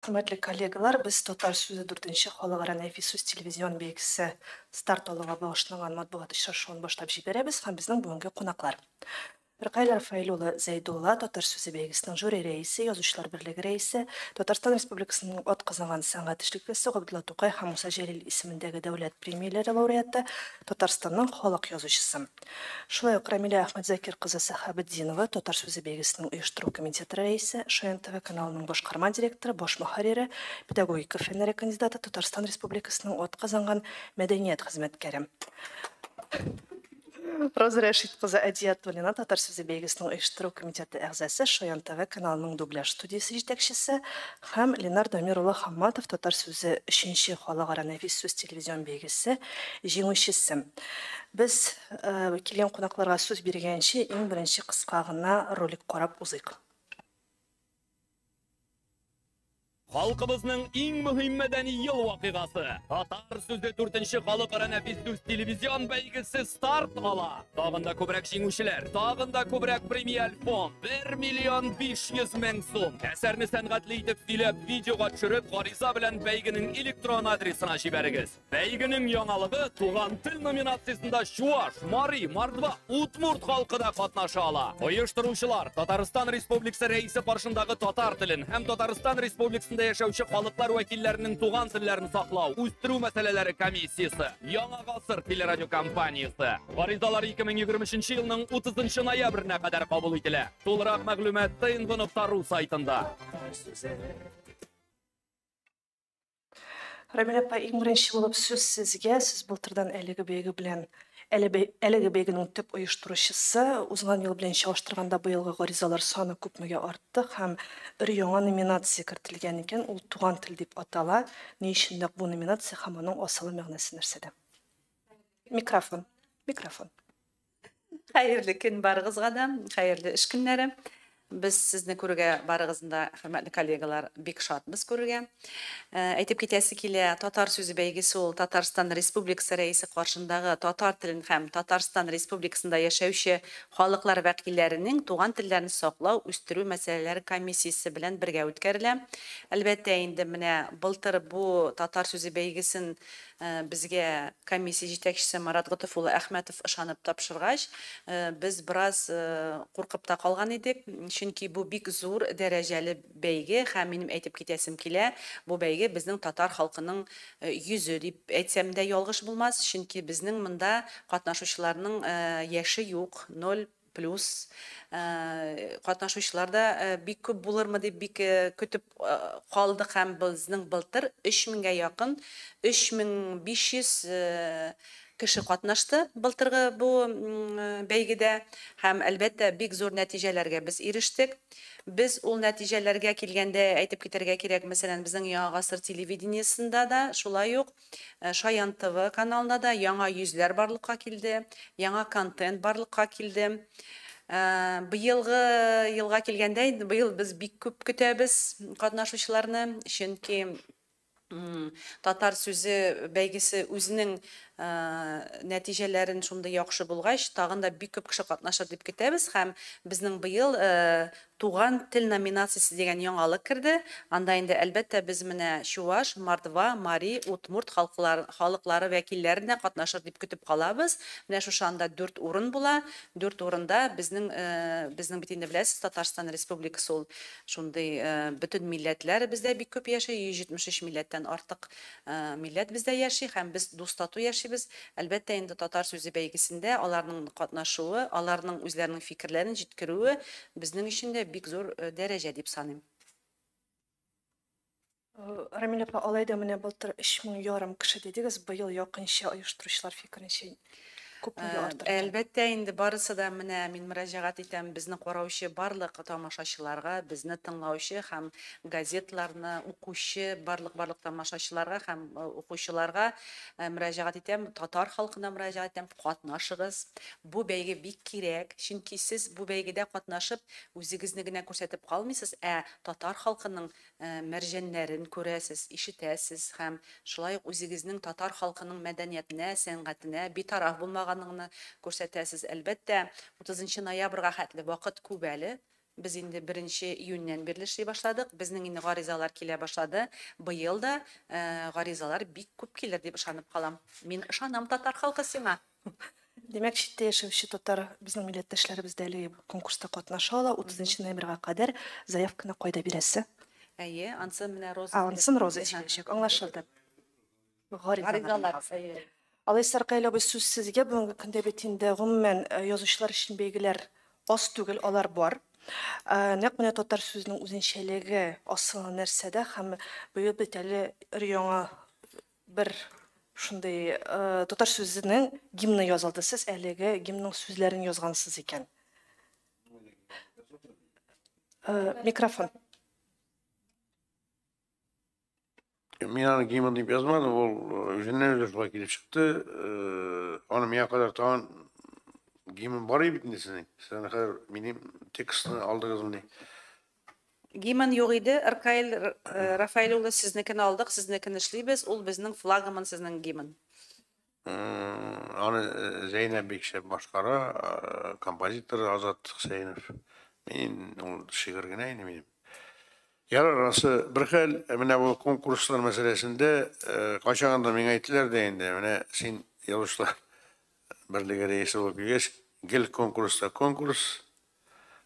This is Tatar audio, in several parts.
Хөрмәтле коллегалар, без Татар сүзе 4нче халыкара нәфис сүз телевизион бәйгесе старт алуга багышланган матбугат очрашуын башлап җибәрәбез һәм безнең бүгенге кунаклар. Ркаил Рафаэль улы Зәйдулла, Татар сүзе бәйгесенең жюри рәисе, Язучылар берлеге рәисе, Татарстан Республикасының атказанган сәнгать эшлеклесе, Габдулла Тукай һәм Муса Җәлил исемендәге дәүләт премияләре лауреаты, Татарстанның халык язучысы. Шулай ук Рамилә Әхмәтзакир кызы Сәхабетдинова, Татар сүзе бәйгесенең оештыру комитеты рәисе, Шаян ТВ каналының башкарма директоры, баш мөхәррире, педагогика фәннәре кандидаты, Татарстан Республикасының атказанган мәдәният хезмәткәре. Роза Рәшит кызы Әдиятуллина, Татар сүзе бәйгесенең оештыру комитеты әгъзасы, Шаян ТВ каналының дубляж студиясе җитәкчесе һәм Ленар Дамир улы Хамматов, Татар сүзе 3нче халыкара нәфис сүз телевизион бәйгесе җиңүчесе. Без килгән кунакларга сүз биргәнче, иң беренче кыска гына ролик карап узыйк. Халкыбызның иң мөһим мәдәни ел вакыйгасы Татар сүзе 4нче халыкара нәфис сүз телевизион бәйгесе старт ала. Тагын да күбрәк җиңүчеләр, тагын да күбрәк премиаль фонд 1 миллион 500 мең сум. Әсәрне сәнгатьле итеп сөйләп, видеога төшереп, гариза белән бәйгенең электрон адресына җибәрегез. Бәйгенең яңалыгы Туган тел номинациясендә Чуаш, Мари, Мордва, Удмурт халкы да катнаша ала. Оештыручылар Татарстан Республикасы рәисе каршындагы татар телен һәм Татарстан Республикасында яшәүче халыклар вәкилләренең туган телләрен саклау, үстерү мәсьәләләре комиссиясе, Яңа гасыр телерадиокомпаниясе. Гаризалар 2023 елның 30 ноябренә кадәр кабул ителә. Тулырак мәгълүмат tnv.ru сайтында. Рамилә апа, иң беренче булып сүз сезгә. Сез былтырдан әлеге бәйге белән әлеге бәйгенең төп оештыручысы. Узган ел белән чагыштырганда быелгы гаризалар саны күпмегә артты һәм бер яңа номинация кертелгән икән, ул туган тел дип атала. Ни өчен нәкъ бу номинация һәм аның асылы мәгънәсе нәрсәдә? Микрофон, микрофон. Хәерле көн барыгызга да, хәерле эш көннәре. Без сезне күрергә барыгызны да, хөрмәтле коллегалар, бик шатбыз күрергә. Әйтеп китәсе килә, Татар сүзе бәйгесе ул Татарстан Республикасы рәисе каршындагы татар телен һәм Татарстан Республикасында яшәүче халыклар вәкилләренең туган телләрен саклау, үстерү мәсьәләләре комиссиясе белән бергә үткәрелә. Әлбәттә инде менә былтыр бу Татар сүзе бәйгесен безгә комиссия җитәкчесе Марат Готыф улы Әхмәтов ышанып тапшыргач, без бераз куркып та калган идек, чөнки бу бик зур дәрәҗәле бәйге һәм минем әйтеп китәсем килә, бу бәйге безнең татар халкының йөзе дип әйтсәм дә ялгыш булмас, чөнки безнең монда катнашучыларның яше юк, 0 плюс катнашучылар да бик күп булырмы дип бик көтеп калдык һәм безнең былтыр 3000гә якын 3500 кеше катнашты былтыргы бу бәйгедә һәм әлбәттә бик зур нәтиҗәләргә без ирештек. Без ул нәтиҗәләргә килгәндә әйтеп китәргә кирәк, мәсәлән, безнең Яңа гасыр телевидениесендә дә шулай ук Шаян ТВ каналында да яңа йөзләр барлыкка килде, яңа контент барлыкка килде. Быелгы елга килгәндә инде быел без бик күп көтәбез катнашучыларны, чөнки Татар сүзе бәйгесе үзенең нәтиҗәләрен шундый яхшы булгач, тагын да бик күп кеше катнашыр дип көтәбез һәм безнең быел Туган тел номинациясе дигән яңалык керде. Анда инде әлбәттә без менә чуваш, мордва, мари, удмурт халыклары вәкилләрен дә катнашыр дип көтеп калабыз. Менә шушы анда 4 урын була. 4 урында безнең безнең бит инде беләсез, Татарстан Республикасы ул шундый бөтен милләтләр бездә бик күп яши, 173 милләттән артык милләт бездә яши һәм без дус-тату яшибез. Әлбәттә инде Татар сүзе бәйгесендә аларның катнашуы, аларның үзләренең фикерләрен җиткерүе безнең өчен дә бик зур дәрәҗә дип саныйм. Рамилә апа, алай да менә былтыр 3500 кеше дидегез, быел якынча оештыручылар фикеренчә күпмегә артыр икән? Әлбәттә инде барысы да менә мин мөрәҗәгать итәм безне караучы барлык тамашачыларга, безне тыңлаучы һәм газетларны укучы барлык-барлык тамашачыларга һәм укучыларга мөрәҗәгать итәм, татар халкына мөрәҗәгать итәм, катнашыгыз. Бу бәйге бик кирәк, чөнки сез бу бәйгедә катнашып үзегезне генә күрсәтеп калмыйсыз, ә татар халкының мәрҗәннәрен күрәсез, ишетәсез һәм шулай ук үзегезнең татар халкының мәдәниятенә, сәнгатенә битараф булмаганыңны күрсәтәсез. Әлбәттә, 30 ноябрьгә хәтле вакыт күп әле. Без инде беренче июньнән бирле эшли башладык. Безнең инде гаризалар килә башлады. Быел да гаризалар бик күп килер дип ышанып калам. Мин ышанам татар халкы сиңа. Димәк, читтә яшәүче татар безнең милләттәшләребез дә әлеге конкурста катнаша ала. 30 ноябрьгә кадәр заявканы кайда бирәсе? Әйе, ансы менә Роза. Ансын Роза сөйләячәк. Аңлашылды. Гаризалар. Әйе. Алайса, Ркаил абый, сүз сезгә. Бүгенге көндә бит инде гомумән язучылар өчен бәйгеләр аз түгел, алар бар. Нәкъ менә татар сүзенең үзенчәлеге асылы нәрсәдә һәм быел бит әле өр-яңа бер шундый татар сүзенең гимны язылды. Сез әлеге гимнның сүзләрен язгансыз икән. Микрофон. Мин аны гимн дип язмадым, ул үзеннән үзе шулай килеп чыкты. Аны миңа кадәр тагын гимн бар иде бит инде сезнең. Сез аны хәзер минем текстны алдыгызмыни? Гимн юк иде, Ркаил Рафаэль улы, сезнекен алдык, сезнекен эшлибез, ул безнең флагман сезнең гимн. Аны Зәйнәб бик шәп башкара, композитор Азат Хөсәенов. Мин ул шигырь генә инде минем. Ярар, анысы бер хәл. Менә бу конкурслар мәсьәләсендә кайчагында миңа әйттеләр дә инде, менә син язучылар берлеге рәисе булып килгәч, гел конкурста конкурс.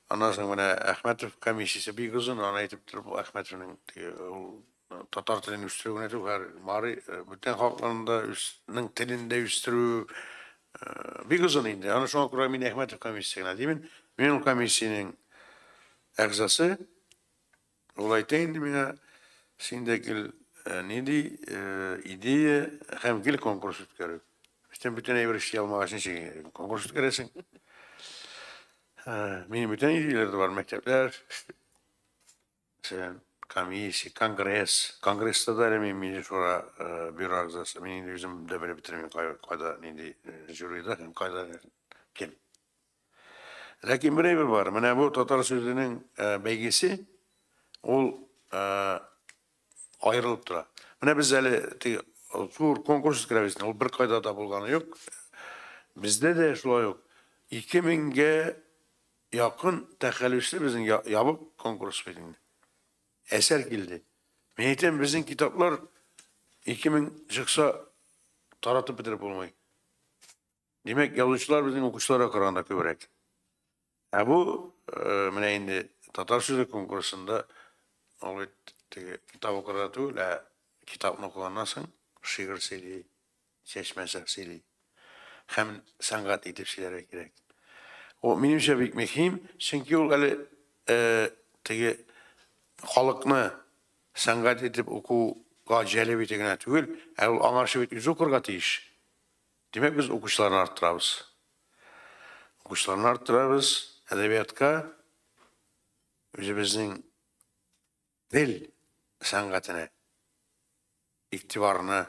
Аннан соң менә Әхмәтов комиссиясе бик озын, аны әйтеп торып, Әхмәтовның ул татар телен үстерү генә түгел, һәр мари бүтән халыкларның да үзенең телен дә үстерү бик озын инде. Аны шуңа күрә мин Әхмәтов комиссиясе генә димен. Мин ул комиссиянең әгъзасы. Ул әйтә инде миңа, син дә гел нинди идея һәм гел конкурс үткәрү. Син бүтән әйбер эшли алмагач, ничек конкурс үткәрәсең? Минем бүтән идеяләр дә бар, мәктәпләр, мәсәлән, комиссия, конгресс. Конгресста да әле мин милли шура бюро әгъзасы. Мин инде үзем дә белеп бетермим, кайда нинди жюрида һәм кайда кем. Ләкин бер әйбер бар. Менә бу татар сүзенең бәйгесе, ул аерылып тора. Менә без әле теге зур конкурс үткәрәбез, ул бер кайда да булганы юк. Бездә дә шулай ук 2000гә якын тәхәллүсле безнең ябык конкурс бит инде. Әсәр килде. Мин әйтәм, безнең китаплар 2000 чыкса таратып бетереп булмый. Димәк, язучылар безнең укучыларга караганда күбрәк. Ә бу менә инде татар сүзе конкурсында ул бит теге китап укырга түгел, ә китапны укыганнан соң шигырь сөйли, чәчмә сөйли. Һәм сәнгать итеп сөйләргә кирәк. Ул минемчә бик мөһим, чөнки ул әле теге халыкны сәнгать итеп укуга җәлеп итә генә түгел, ә ул аңарчы бит үзе укырга тиеш. Димәк, без укучыларны арттырабыз. Укучыларны арттырабыз, әдәбиятка үзебезнең тел сәнгатенә игътибарны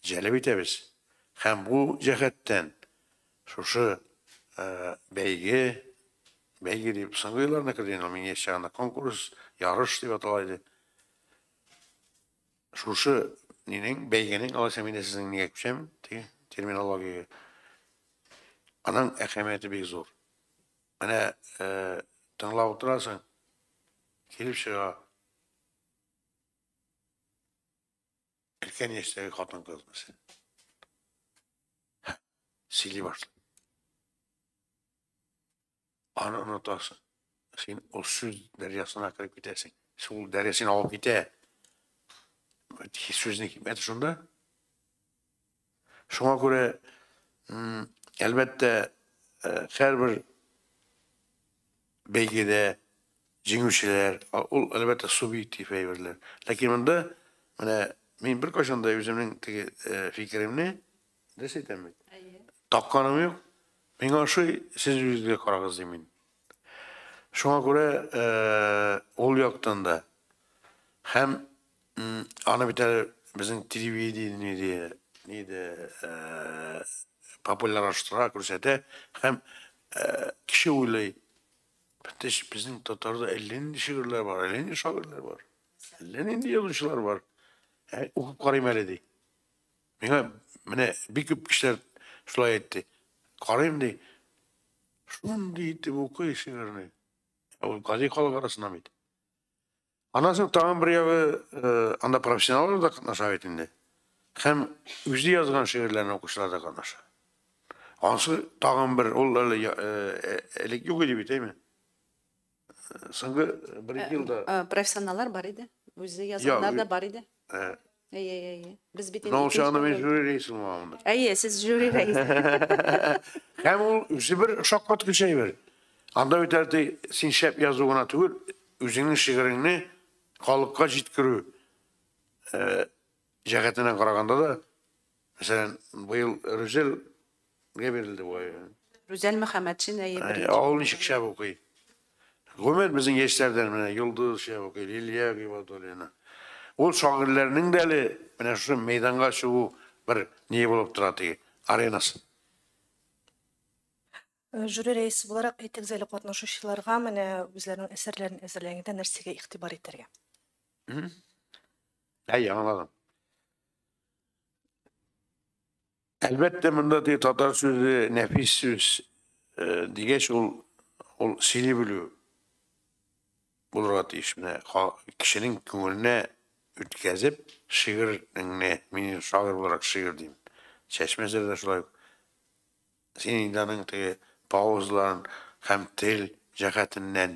җәлеп итәбез. Һәм бу җәһәттән шушы бәйге, бәйге дип соңгы елларны керде инде, мин яшь чагында конкурс, ярыш дип атала иде. Шушы нинең, бәйгенең, алайса мин дә сезнең нигә күчәм, теге терминологиягә. Аның әһәмияте бик зур. Менә тыңлап утырасың, килеп чыга өлкән яшьтәге хатын-кыз мәсәлән. Сөйли башлый. Аны онытасың. Син ул сүз дәрьясына кереп китәсең. Шул дәрья сине алып китә. Сүзнең хикмәте шунда. Шуңа күрә, әлбәттә, һәрбер бәйгедә җиңүчеләр, ул әлбәттә субъектив әйберләр. Ләкин монда менә мин беркайчан да үземнең теге фикеремне дөрес әйтәм бит. Тапканым юк. Миңа ошый, сез үзегезгә карагыз дим мин. Шуңа күрә ул яктан да һәм аны бит әле безнең телевидение нидә популярлаштыра, күрсәтә һәм кеше уйлый. Бәтәч, безнең татарда әллә нинди шигырьләр бар, әллә нинди шагыйрьләр бар, әллә нинди язучылар бар. Укып карыйм әле ди. Миңа менә бик күп кешеләр шулай әйтте. Карыйм ди. Шундый итеп укый шигырьне. Ул гади халык арасыннан бит. Аннан соң тагын бер ягы, анда профессионаллар да катнаша бит инде. Һәм үзе язган шигырьләрне укучылар да катнаша. Ансы тагын бер, ул әле элек юк иде бит, әйме? Соңгы бер-ике елда. Профессионаллар бар иде. Үзе язганнар да бар иде. Әйе, әйе, әйе. Без бит инде. Ул чагында мин жюри рәисе булган. Әйе, сез жюри рәисе. Һәм ул үзе бер шаккаткыч әйбер. Анда бит әле син шәп язу гына түгел, үзеңнең шигыреңне халыкка җиткерү җәһәтеннән караганда да, мәсәлән, быел Рүзәлгә бирелде бу. Рүзәл Мөхәммәтшин, әйе, беренче. Ул ничек шәп укый. Гомумән, безнең яшьләрдән менә Йолдыз шәп укый, Лилия Гыйбадуллина. Ул шагыйрьләрнең дә әле менә шушы мәйданга чыгу бер ни булып тора теге аренасы. Жюри рәисе буларак әйтегез әле катнашучыларга менә үзләренең әсәрләрен әзерләгәндә нәрсәгә игътибар итәргә? Әйе, аңладым. Әлбәттә, монда теге татар сүзе, нәфис сүз дигәч, ул ул сөйли белү булырга тиеш. Менә кешенең күңеленә үткәзеп, шигыреңне, мин шагыйрь буларак шигырь дим. Чәчмә әсәре дә шулай ук. Син инде аның теге паузаларын һәм тел җәһәтеннән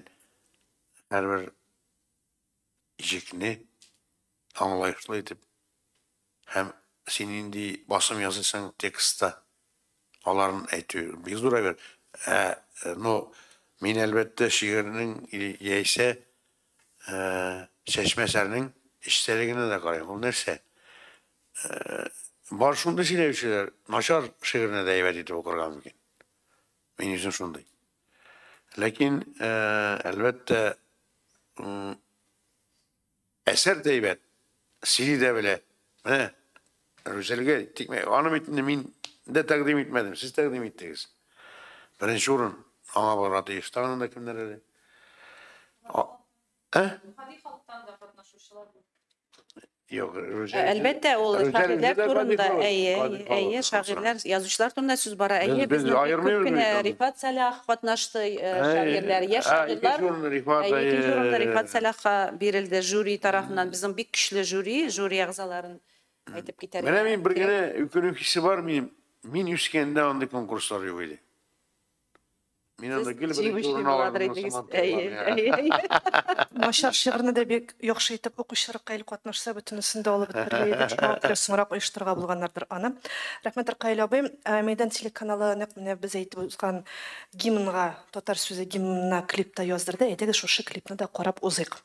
һәрбер җекне аңлаешлы итеп һәм син нинди басым ясыйсың текстта, аларын әйтү бик зур әйбер. Ә, но мин әлбәттә шигырьнең яисә чәчмә әсәрнең эчтәлегенә дә карыйм. Ул нәрсә? Бар шундый сөйләүчеләр, начар шигырьне дә әйбәт итеп укырга мөмкин. Мин үзем шундый. Ләкин, әлбәттә, әсәр дә әйбәт, сөйли дә белә. Менә Рүзәлгә тик аны бит инде мин дә тәкъдим итмәдем, сез тәкъдим иттегез. Беренче урын аңа барырга тиеш. Тагын да кемнәр әле? Ә? Гади халыктан да катнашучылар бар. Юк, Рүзәл. Әлбәттә, ул шагыйрьләр турында, әйе, әйе, шагыйрьләр, язучылар турында сүз бара. Әйе, без аермыйбыз күп кенә Рифат Сәлах катнашты, шагыйрьләр, яшь шагыйрьләр. Икенче урында Рифат Сәлахка бирелде жюри тарафыннан. Безнең бик көчле жюри, жюри әгъзаларын әйтеп китәргә. Менә мин бер генә үкенү хисе бар минем. Мин үскәндә андый конкурслар юк иде. Мин анда гел беренче урын алырмын. Начар шигырьне дә бик яхшы итеп укучы Ркаил катнашса, бөтенесен дә алып бетерергә иде. Шуңа күрә соңрак оештырырга булганнардыр аны. Рәхмәт, Ркаил абый. Мәйдан телеканалы нәкъ менә без әйтеп узган гимнга, татар сүзе гимнына клип та яздырды. Әйдәгез, шушы клипны да карап узыйк.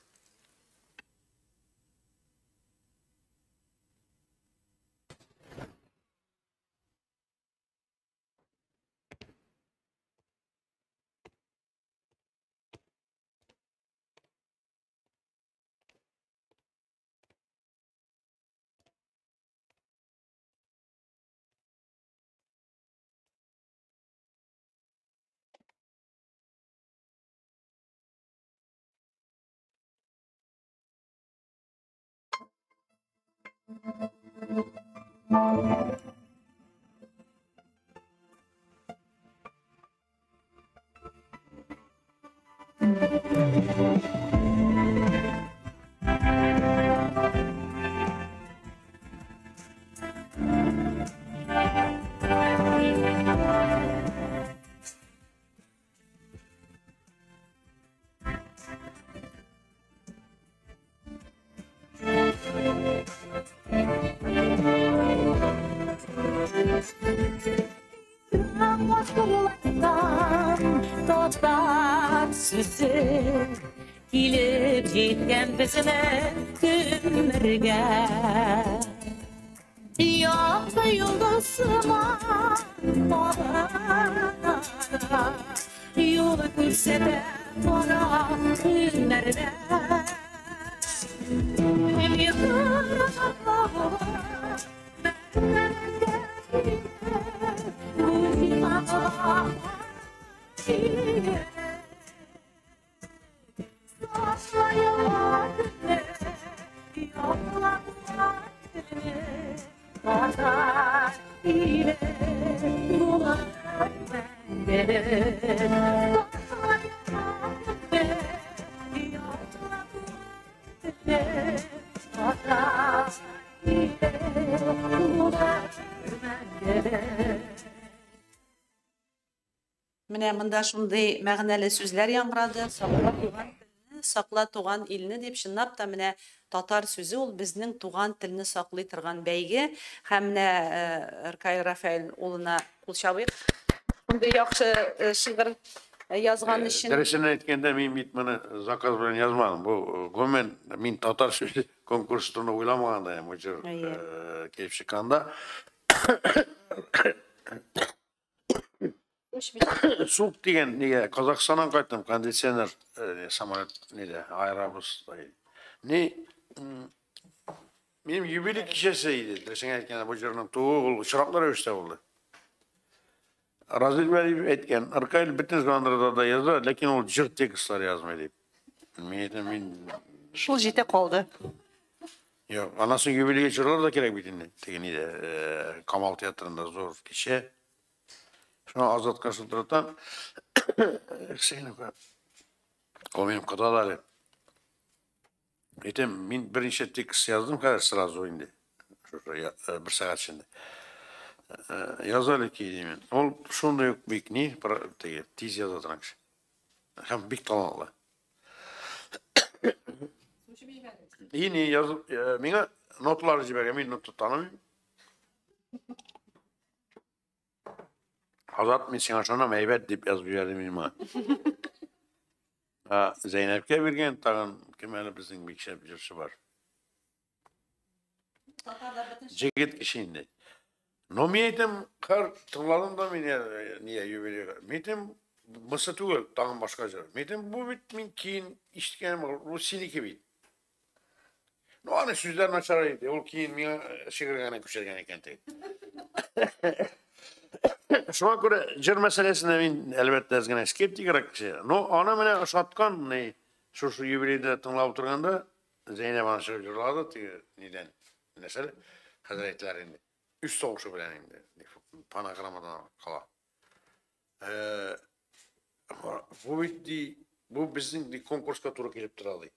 Татар сүзе килеп җиткән безнең көннәргә. Якты йолдызсыман кабына, юл күрсәтә кара көннәрдә. иле булыр мәңгелек. Менә монда шундый мәгънәле сүзләр яңгырады. Сакла туган телне, сакла туган илне дип, чынлап та менә татар сүзе ул безнең туган телне саклый торган бәйге. Һәм менә Ркаил Рафаэль улына кул чабыйк. Шундый яхшы шигырь язган өчен. Дөресен әйткәндә, мин бит моны заказ белән язмадым. Бу гомумән мин татар сүзе конкурсы турында уйламаган да идем. Бу җыр килеп чыкканда. Сук дигән нигә Казахстаннан кайттым, кондиционер самолет нидә, аэробус. Ни минем юбилей кичәсе иде, дөресен әйткәндә, бу җырның тууы ул очраклы рәвештә булды. Разил Вәлиев әйткән, Ркаил бөтен жанрда да яза, ләкин ул җыр текстлары язмый дип. Мин әйтәм, мин Шул җитә калды. Юк, аннан соң юбилейгә җырлар да кирәк бит инде. Теге нидә, Камал театрында зур кичә. Шуңа Азатка шылтыратам. Син ул минем кода да әле. Әйтәм, мин берничә текст яздым хәзер сразу инде. Шушы бер сәгать эчендә. Яз әле ки дим. Ул шундый ук бик ни, теге тиз яза торган кеше. Һәм бик талантлы. И ни язып, миңа ноталар җибәргән, мин нота танымыйм. Азат, мин сиңа ышанам, әйбәт дип язып җибәрде миңа. Зәйнәпкә биргән, тагын кем әле безнең бик шәп җырчы бар. Җегет кеше инде. Но мин әйтәм, хәр тыңладым да мин нигә юбилейга. Мин әйтәм, бусы түгел, тагын башка җыр. Мин әйтәм, бу бит мин киен ишеткәнем, бу синеке бит. Ну, аны сүзләр начар иде. Ул киен миңа шигырь генә күчергән икән теге. Шуңа күрә җыр мәсьәләсендә мин әлбәттә әз генә скептигрәк кеше. Но аны менә ошаткан, ни, шушы юбилейда тыңлап утырганда, Зәйнәп аны чыгып җырлады, теге нидән, нәрсә хәзер әйтәләр инде. Үз тавышы белән инде, фонограммадан кала. Бу бит ди, бу безнең ди конкурска туры килеп тора ди.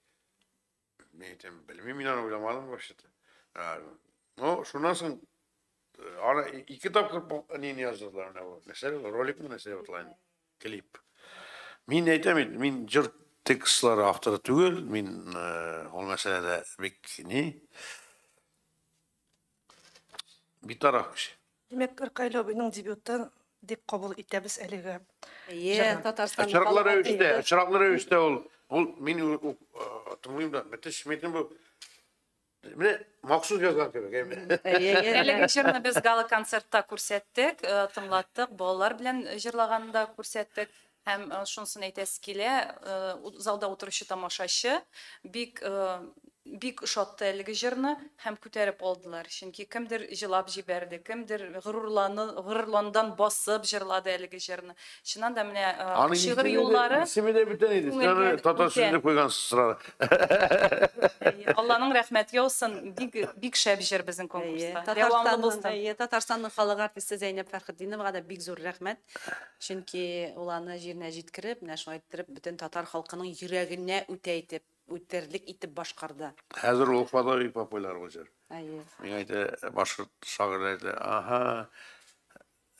Мин әйтәм, белмим, мин аны уйламадым вообще-то. Ну, шуннан соң аны ике тапкыр нини яздылар менә бу. Нәрсә роликмы нәрсә дип атала инде? Клип. Мин әйтәм бит, мин җыр текстлары авторы түгел, мин ул мәсьәләдә бик ни битараф кеше. Димәк, Ркаил абыйның дебюты дип кабул итәбез әлеге. Әйе, Татарстан Очраклы рәвештә, очраклы рәвештә ул, ул мин тыңлыйм да, бетеш мин бу менә махсус язган кебек, әйме. Әлеге җырны без гала-концертта күрсәттек, тыңлаттык, балалар белән җырлаганын да күрсәттек. Һәм шунысын әйтәсе килә, залда утыручы тамашачы бик бик ошатты әлеге җырны һәм күтәреп алдылар. Чөнки кемдер җылап җибәрде, кемдер горурланудан басып җырлады әлеге җырны. Чыннан да менә шигырь юллары исеме дә бүтән иде. Син аны татар сүзен куйгансыз сразу. Алланың рәхмәте яусын, бик бик шәп җыр безнең конкурста. Дәвамлы булсын. Әйе, Татарстанның халык артисты Зәйнәп Фәрхетдиновага да бик зур рәхмәт. Чөнки ул аны җиренә җиткереп, менә шулай иттереп, бөтен татар халкының йөрәгенә үтә итеп, үтерлек итеп башкарды. Хәзер ул Уфада бик популяр бу җыр. Әйе. Миңа әйтә, башкорт шагыйрьләре әйтә, аһа,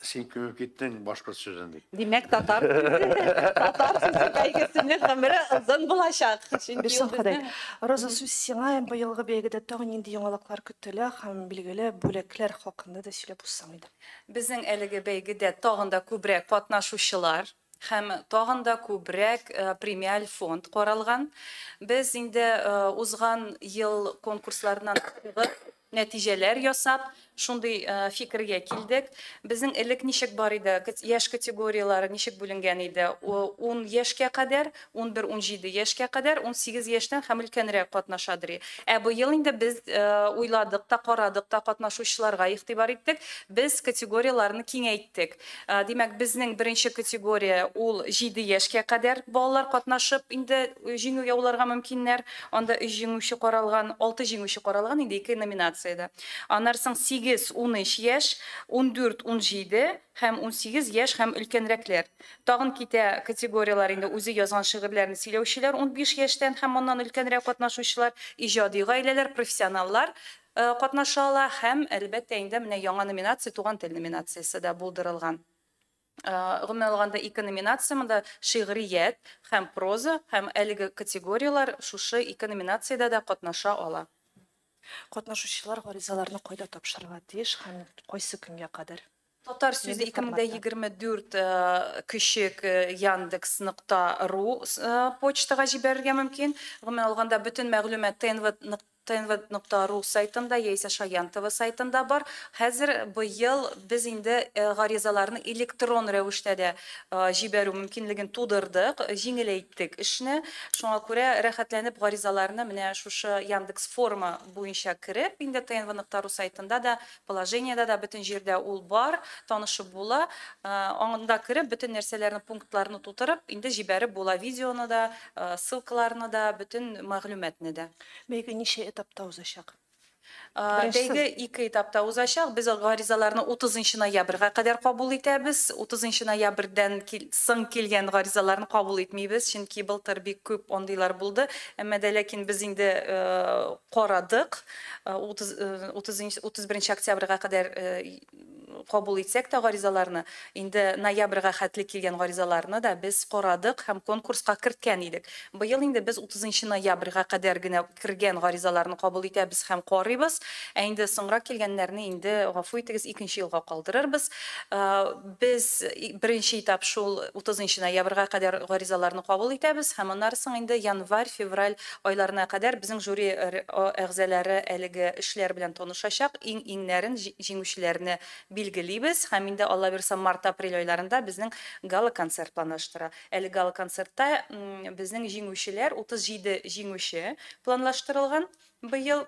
син күмеп киттең башкорт сүзен ди. Димәк, татар сүзе, татар сүзе бәйгесенең гомере озын булачак. Чөнки Бирсен ул Ходай. безнең Роза, сүз сиңа, быелгы бәйгедә тагын нинди яңалыклар көтелә һәм билгеле бүләкләр хакында да сөйләп узсаң иде. Безнең әлеге бәйгедә тагын да күбрәк катнашучылар һәм тагын да күбрәк премиаль фонд каралган. Без инде узган ел конкурсларыннан чыгып нәтиҗәләр ясап, шундый фикергә килдек. Безнең элек ничек бар иде, яшь категорияләре ничек бүленгән иде? 10 яшькә кадәр, 11-17 яшькә кадәр, 18 яшьтән һәм өлкәнрәк катнашадыр. Ә быел инде без уйладык та, карадык та, катнашучыларга игътибар иттек. Без категорияләрне киңәйттек. Димәк, безнең беренче категория ул 7 яшькә кадәр балалар катнашып инде җиңү яуларга мөмкиннәр. Анда 3 җиңүче каралган, 6 җиңүче каралган, инде 2 номинация. номинациядә. Аннан соң 8-13 яшь, 14-17 һәм 18 яшь һәм өлкәнрәкләр. Тагын китә категорияләр инде үзе язган шигырьләрне сөйләүчеләр 15 яшьтән һәм аннан өлкәнрәк катнашучылар, иҗади гаиләләр, профессионаллар катнаша ала һәм әлбәттә инде менә яңа номинация туган тел номинациясе дә булдырылган. Гомумән алганда ике номинация монда шигърият һәм проза һәм әлеге категорияләр шушы ике номинациядә дә катнаша ала. Катнашучылар гаризаларны кайда тапшырырга тиеш һәм кайсы көнгә кадәр? Татар сүзе Нинди форматта? 2024 көчек яндекс.ру почтага җибәрергә мөмкин. Гомумән алганда бөтен мәгълүмат tnv.ru сайтында яисә Шаян ТВ сайтында бар. Хәзер быел без инде гаризаларны электрон рәвештә дә җибәрү мөмкинлеген тудырдык, җиңеләйттек эшне. Шуңа күрә рәхәтләнеп гаризаларны менә шушы Яндекс форма буенча кереп, инде tnv.ru сайтында да, положениедә дә бөтен җирдә ул бар, танышып була. Анда кереп, бөтен нәрсәләрне, пунктларны тутырып, инде җибәреп була видеоны да, ссылкаларны да, бөтен мәгълүматны да. Бәйге ничә этапта узачак? Беренчесе- Бәйге ике этапта узачак. Без гаризаларны 30 ноябрьгә кадәр кабул итәбез. 30 ноябрьдән соң килгән гаризаларны кабул итмибез, чөнки былтыр бик күп андыйлар булды. Әмма дә ләкин без инде карадык. 31 октябрьгә кадәр кабул итсәк тә гаризаларны, инде ноябрьгә хәтле килгән гаризаларны да без карадык һәм конкурска керткән идек. Быел инде без 30 ноябрьгә кадәр генә кергән гаризаларны кабул итәбез һәм карыйбыз. Ә инде соңрак килгәннәрне инде гафу итегез, икенче елга калдырырбыз. Без беренче этап шул 30 ноябрьгә кадәр гаризаларны кабул итәбез һәм аннары соң инде январь, февраль айларына кадәр безнең жюри әгъзалары әлеге эшләр белән танышачак, иң-иңнәрен, җиңүчеләрне билгелибез һәм инде Алла бирсә март-апрель айларында безнең гала-концерт планлаштыра. Әле гала-концертта безнең җиңүчеләр 37 җиңүче планлаштырылган быел.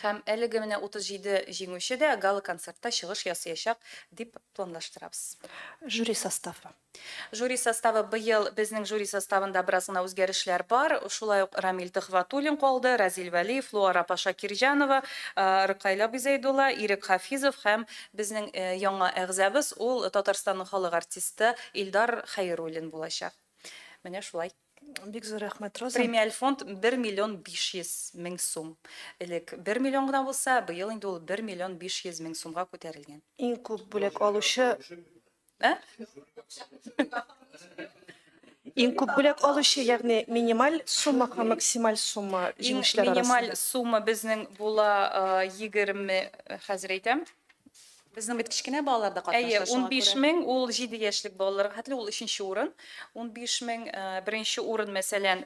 Һәм әлеге менә 37 җиңүче дә гала-концертта чыгыш ясаячак дип планлаштырабыз. Жюри составы. Жюри составы быел безнең жюри составында бераз гына үзгәрешләр бар. Шулай ук Рамил Төхвәтуллин калды, Разил Вәлиев, Луара Паша Кирҗанова, Рыкайла Бизәйдулла, Ирек Хафизов һәм безнең яңа әгъзабыз ул Татарстанның халык артисты Илдар Хәйруллин булачак. Менә шулай. Бик зур рәхмәт, Роза. Премиаль фонд 1 миллион 500 мең сум. Элек 1 миллион гына булса, быел инде ул 1 миллион 500 мең сумга күтәрелгән. Иң күп бүләк алучы Ә? Иң күп бүләк алучы, ягъни минималь сумма һәм максималь сумма Иң җиңүчеләр минималь арасында. сумма безнең була 20, хәзер әйтәм. Безнең бит кечкенә балалар да катнаша. Әйе, шуңа 15 күрә. мең, ул 7 яшьлек балаларга хәтле, ул 3нче урын. 15 мең, беренче урын, мәсәлән,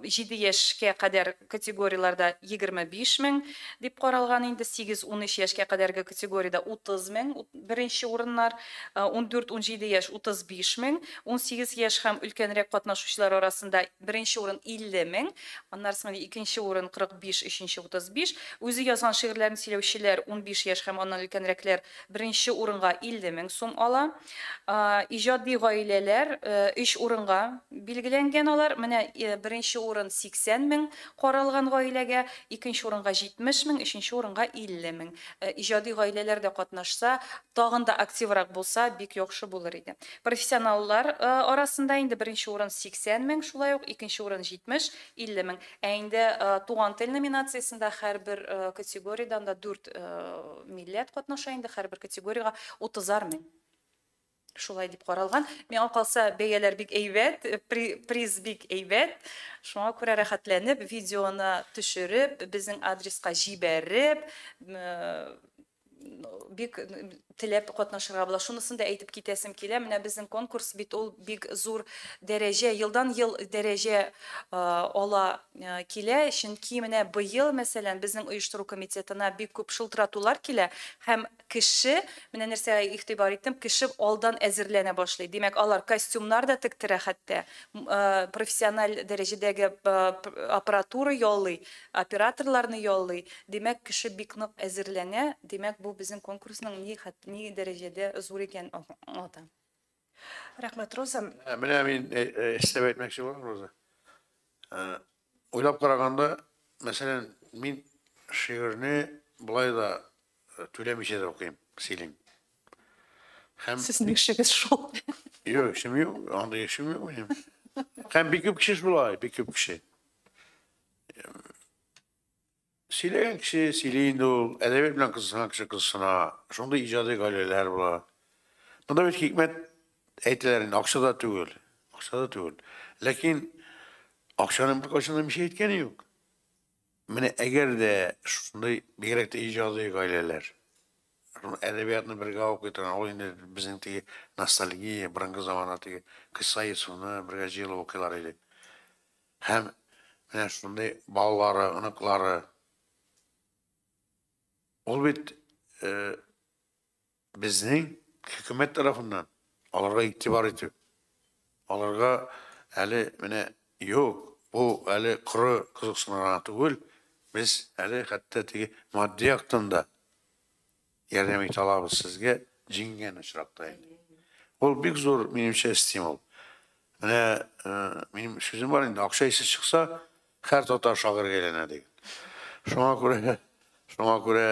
7 яшькә кадәр категорияләрдә 25 мең дип каралган инде, 8-13 яшькә кадәрге категориядә 30 мең, беренче урыннар, 14-17 яшь 35 мең, 18 яшь һәм өлкәнрәк катнашучылар арасында беренче урын 50 мең, аннары соң икенче урын 45, өченче 35. Үзе язган шигырьләрен сөйләүчеләр 15 яшь һәм аннан өлкәнрәкләр беренче урынга 50 мең сум ала. Иҗади гаиләләр 3 урынга билгеләнгән алар. Менә беренче урын 80 мең каралган гаиләгә, икенче урынга 70 мең, өченче урынга 50 мең. Иҗади гаиләләр дә катнашса, тагын да активрак булса, бик яхшы булыр иде. Профессионаллар арасында инде беренче урын 80 мең, шулай ук икенче урын 70, 50 мең. Ә инде туган тел номинациясендә һәрбер категориядән дә 4 милләт катнаша инде, һәрбер категориягә 30 мең. Шулай дип каралган. Миңа калса, бәяләр бик әйбәт, приз бик әйбәт. Шуңа күрә рәхәтләнеп, видеоны төшереп, безнең адреска җибәреп, бик теләп катнашырга була. Шунысын да әйтеп китәсем килә. Менә безнең конкурс бит ул бик зур дәрәҗә, елдан-ел дәрәҗә ала килә. Чөнки менә быел, мәсәлән, безнең оештыру комитетына бик күп шылтыратулар килә һәм кеше, менә нәрсәгә игътибар иттем, кеше алдан әзерләнә башлый. Димәк, алар костюмнар да тектерә хәтта, профессиональ дәрәҗәдәге аппаратура яллый, операторларны яллый. Димәк, кеше бик нык әзерләнә. Димәк, бу безнең конкурсның ни дәрәҗәдә зур икәнен аңлата. Рәхмәт, Роза. Менә мин өстәп әйтмәкче булам, Роза. Уйлап караганда, мәсәлән, мин шигырьне болай да түләмичә дә укыйм, сөйлим. Һәм Сезнең эшегез шул. Юк, эшем юк, андый эшем юк минем. Һәм бик күп кеше шулай, бик күп кеше. Сөйләгән кеше сөйли инде ул, әдәбият белән кызыксынган кеше кызыксына. Шундый иҗади гаиләләр була. Монда бит хикмәт әйтәләр инде, акчада түгел. Акчада түгел. Ләкин акчаның беркайчан да мишә иткәне юк. Менә әгәр дә шундый бигрәк тә иҗади гаиләләр, әдәбиятны бергә укый торган, ул инде безнең теге ностальгия, борынгы заманда теге Кыйсса Йосыфны бергә җыелып укыйлар иде. Һәм менә шундый балалары, оныклары. Ул бит безнең хөкүмәт тарафыннан аларга игътибар итү. Аларга әле менә юк, бу әле коры кызыксыну гына түгел, без әле хәтта теге матди яктан да ярдәм итә алабыз сезгә җиңгән очракта инде. Ул бик зур, минемчә, стимул. Менә минем сүзем бар инде, акча исе чыкса, һәр татар шагыйрьгә әйләнә дигән. Шуңа күрә, шуңа күрә,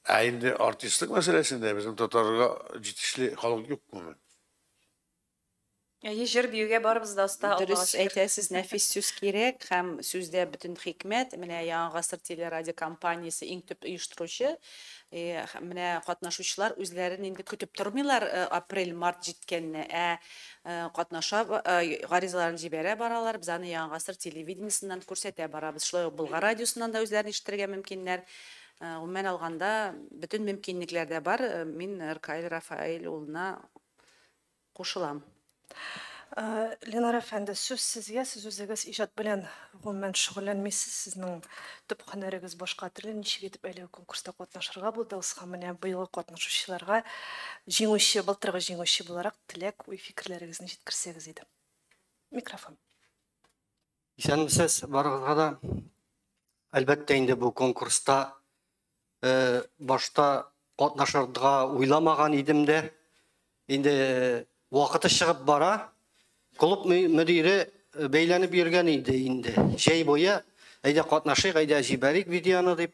ә инде артистлык мәсьәләсендә безнең татарга җитешле халык юк гомумән. Әйе, җыр биюгә барыбыз да оста, Аллага Дөрес шөкер. әйтәсез, нәфис сүз кирәк һәм сүздә бөтен хикмәт. Менә Яңа гасыр телерадиокомпаниясе иң төп оештыручы. Менә катнашучылар үзләрен инде көтеп тормыйлар апрель, март җиткәнне, ә катнаша, гаризаларын җибәрә баралар. Без аны Яңа гасыр телевидениесеннән күрсәтә барабыз. Шулай ук Болгар радиосыннан да үзләрен ишетергә мөмкиннәр. Гомумән алганда, бөтен мөмкинлекләр дә бар. Мин Ркаил Рафаэль улына кушылам. Ленар әфәнде, сүз сезгә, сез үзегез иҗат белән гомумән шөгыльләнмисез, сезнең төп һөнәрегез башка төрле. Ничек итеп әлеге конкурста катнашырга булдыгыз һәм менә быелгы катнашучыларга җиңүче, былтыргы җиңүче буларак теләк, уй-фикерләрегезне җиткерсәгез иде. Микрофон. Исәнмесез барыгызга да. Әлбәттә инде бу конкурста башта катнашырга уйламаган идем дә. Инде вакыты чыгып бара. Клуб мөдире бәйләнеп йөргән иде инде. Җәй буе әйдә катнашыйк, әйдә җибәрик видеоны дип.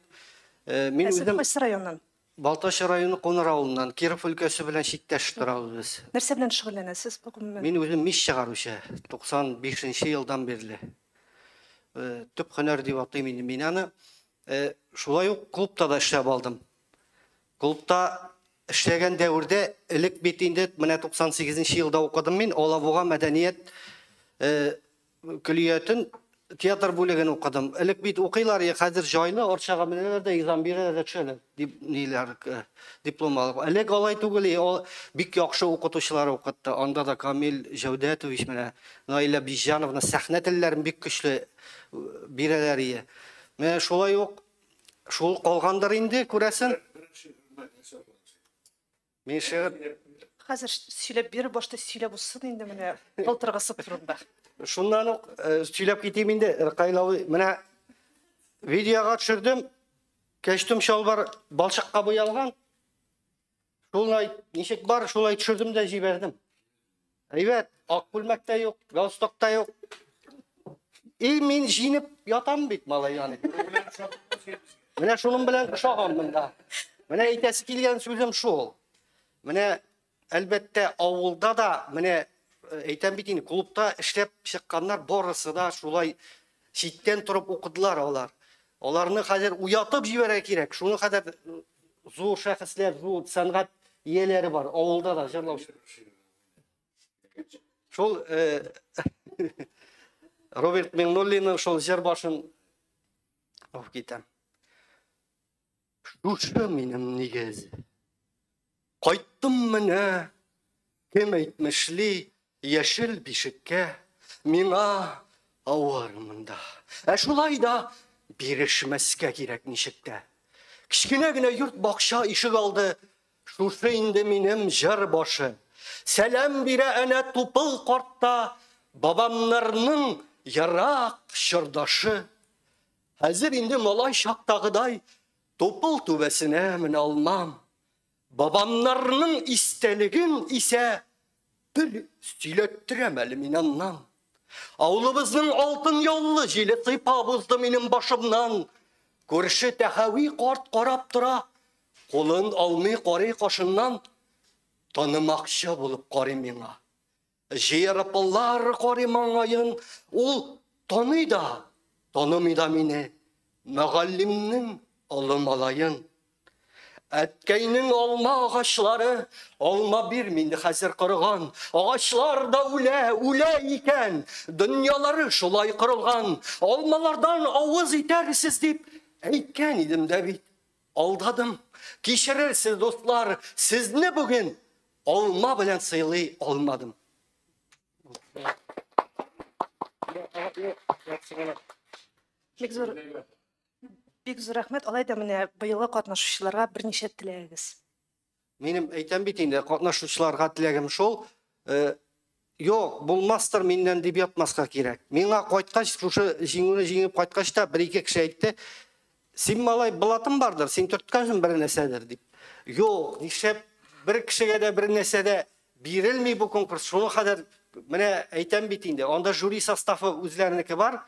Мин Ә сез үзем кайсы районнан? Балтач районы Куныр авылыннан, Киров өлкәсе белән чиктәш торабыз без. Нәрсә белән шөгыльләнәсез гомумән? Мин үзем мич чыгаручы, 95 елдан бирле. Төп һөнәр дип атыйм инде мин аны. Шулай ук клубта да эшләп алдым. Клубта эшләгән дәвердә элек бит инде менә 98 елда укыдым мин, Алабуга мәдәният көллиятен театр бүлеген укыдым. Элек бит укыйлар, хәзер җайлы Арчага менәләр дә экзамен бирәләр дә төшәләр, дип ниләр диплом алып. Элек алай түгел, бик яхшы укытучылар укытты. Анда да Камил Җәүдәтович менә Наилә Бижановна сәхнә телләрен бик көчле бирәләр ие. Менә шулай ук шул калгандыр инде, күрәсең. Мин шигырь Хәзер сөйләп бир, башта сөйләп узсын инде менә былтыргысы турында. Шуннан ук сөйләп китим инде, Ркаил абый. Менә видеога төшердем. Кәчтүм чалбар балчыкка буялган. Шулай ничек бар, шулай төшердем дә җибәрдем. Әйбәт, ак күлмәк тә юк, галстук та юк. И мин җиңеп ятам бит, малай яны. Менә шуның белән ошаганмын да. Менә әйтәсе килгән сүзем шул. Менә әлбәттә авылда да менә әйтәм бит инде, клубта эшләп чыкканнар барысы да шулай читтән торып укыдылар алар. Аларны хәзер уятып җибәрергә кирәк. Шуны хәзер зур шәхесләр, зур сәнгать ияләре бар авылда да җырлаучы. Шул Роберт Миңнуллинның шул җыр башын алып китәм. Шушы минем нигез. Кайттым менә, кем әйтмешли, яшел бишеккә, миңа авыр монда. Ә шулай да бирешмәскә кирәк ничек тә. Кечкенә генә йорт бакча ишек алды, шушы инде минем җыр башы. Сәлам бирә әнә тупыл картта, бабамнарның ерак чордашы. Хәзер инде малай чактагыдай тупыл түбәсенә менә алмам. Бабамнарның истәлеген исә бер сөйләттерәм әле мин аннан. Авылыбызның алтын яллы җиле сыйпап узды минем башымнан. Күрше Тәхәви карт карап тора, кулын алмый карый кашыннан, танымакчы булып карый миңа. Җыерыплар карый маңгаен, ул таный да, танымый да мине, мөгаллимнең олы малаен. Әткәйнең алма агачлары, алма бирми инде хәзер корыган. Агачлар да үлә, үлә икән. Дөньялары шулай корылган. Алмалардан авыз итәрсез дип әйткән идем дә бит. Алдадым. Кичерерсез, дуслар, сезне бүген алма белән сыйлый алмадым. Бик зур Бик зур рәхмәт. Алай да менә быелгы катнашучыларга берничә теләгегез. Минем әйтәм бит инде, катнашучыларга теләгем шул, юк, булмастыр миннән дип ятмаска кирәк. Миңа кайткач, шушы җиңүне җиңеп кайткач та бер-ике кеше әйтте, син малай блатың бардыр, син төрткәнсең бер нәрсәдер дип. Юк, нишләп бер кешегә дә бер нәрсә дә бирелми бу конкурс. Шуның кадәр менә әйтәм бит инде, анда жюри составы үзләренеке бар.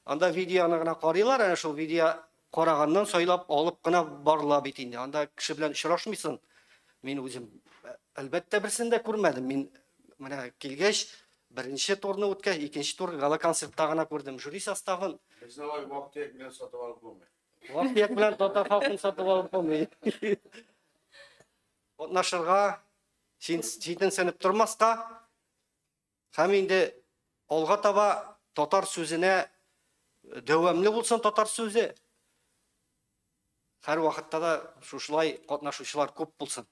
Анда видеоны гына карыйлар, әнә шул видео караганнан сайлап алып кына барыла бит инде. Анда кеше белән очрашмыйсың. Мин үзем әлбәттә берсен дә күрмәдем. Мин менә килгәч, беренче турны үткәч, икенче тур гала-концертта гына күрдем жюри составын. Безне алай вак-төяк белән сатып алып булмый. Вак-төяк белән татар халкын сатып алып булмый. Катнашырга, читенсенеп тормаска һәм инде алга таба татар сүзенә дәвамлы булсын татар сүзе. Һәр вакытта да шушылай катнашучылар күп булсын.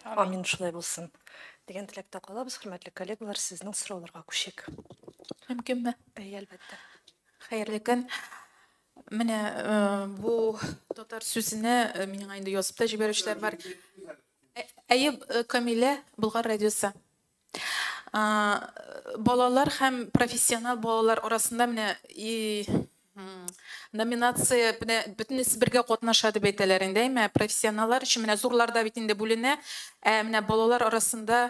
Амин, шулай булсын. Дигән теләктә калабыз, хөрмәтле коллегалар, сезнең сорауларга күчик. Мөмкинме? Әйе, әлбәттә. Хәерле көн. Менә бу татар сүзенә миңа инде язып та җибәрүчеләр бар. Әйе, Камилә, Болгар радиосы. Балалар һәм профессионал балалар арасында менә номинация менә бөтенесе бергә катнаша дип әйтәләр инде, әйме? Профессионаллар өчен менә зурларда бит инде бүленә, ә менә балалар арасында